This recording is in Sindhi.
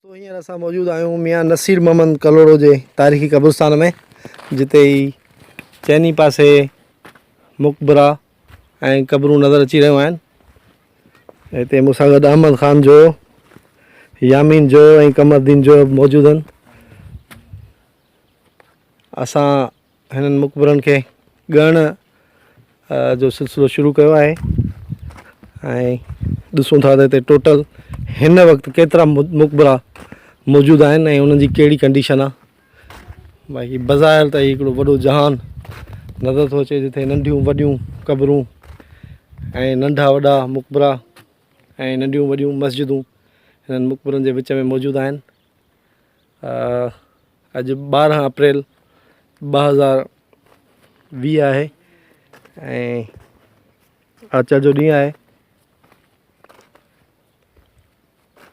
دوستو هينئر اسان موجود آهيون ميان نصير محمد ڪلهوڙو جي تاريخي قبرستان ۾ جتي هي چئني پاسي مقبرا ۽ قبرون نظر اچي رهيون آهن. هتي مون سان گڏ احمد خان جويو، يامين جويو ۽ قمر الدين جويو به موجود آهن. اسان هنن مقبرن کي ڳڻڻ جو سلسلو شروع ڪيو آهي ۽ ڏسون ٿا ته هتي ٽوٽل هن وقت ڪيترا مقبرا موجود آهن ۽ انهن جي ڪهڙي ڪنڊيشن آهي باقي بظاهر ته هي هڪڙو وڏو جهان نظر ٿو اچي جتي ننڍيون وڏيون قبرون ۽ ننڍا وڏا مقبرا ۽ ننڍيون وڏيون مسجدون هنن مقبرن جي وچ ۾ موجود آهن. اڄ 12 اپريل 2020 آهي ۽ آچر جو ڏينهن آهي.